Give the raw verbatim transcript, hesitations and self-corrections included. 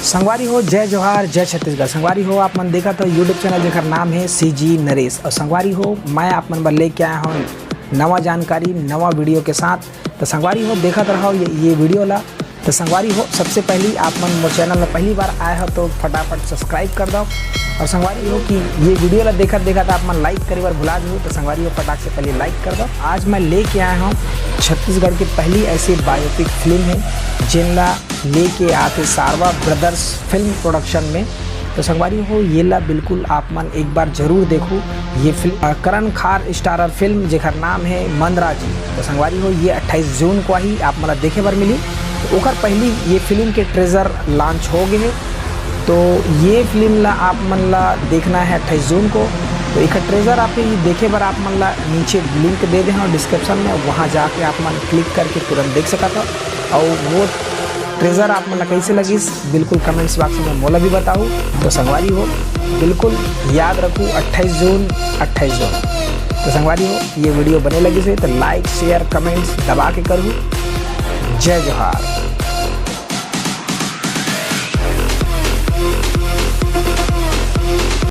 संगवारी हो, जय जोहार, जय छत्तीसगढ़। संगवारी हो, आप मन देखत हो YouTube चैनल जेकर नाम है सीजी नरेश। और संगवारी हो, मैं आप मन बर लेके आया हूँ नवा जानकारी, नवा वीडियो के साथ। तो संगवारी हो, देखत रहो ये, ये वीडियो ला। तो संगवारी हो, सबसे पहली आप मन मोर चैनल में पहली बार आए हो तो फटाफट सब्सक्राइब कर दो। और संगवारी हो कि ये वीडियो ला देखत देखत आप मन लाइक करे बर भुला जाहू, तो संगवारी हो, फटाक से पहले लाइक कर दो। आज मैं लेके आया हूँ छत्तीसगढ़ की पहली ऐसी बायोपिक फिल्म है, जेन ला लेके आते सारवा ब्रदर्स फिल्म प्रोडक्शन में। तो संगवारी हो, ये ला बिल्कुल आप मन एक बार जरूर देखो। ये फिल्म, अ, करण खार स्टारर फिल्म जेकर नाम है मंदराजी। तो संगवारी हो, ये अट्ठाईस जून को ही आप मन ला देखे बर मिली। तो ओकर पहली ये फिल्म के ट्रेजर लॉन्च हो गए है। तो ये फिल्म ला आप मन ला देखना है अट्ठाईस जून को। तो एक ट्रेजर आप ही देखे बर आप मन ला नीचे लिंक दे दे हन डिस्क्रिप्शन में, वहाँ जाके आप मन क्लिक करके तुरंत देख सकत हो। और वो ट्रेजर आप मन ला कैसे लगिस, बिल्कुल कमेंट्स बॉक्स में मोला भी बताओ। तो संगवारी हो, बिल्कुल याद रखो, अट्ठाईस जून, अट्ठाईस जून। तो संगवारी हो, ये वीडियो बने लगिस है तो लाइक, शेयर, कमेंट्स दबा के करू। जय जोहार।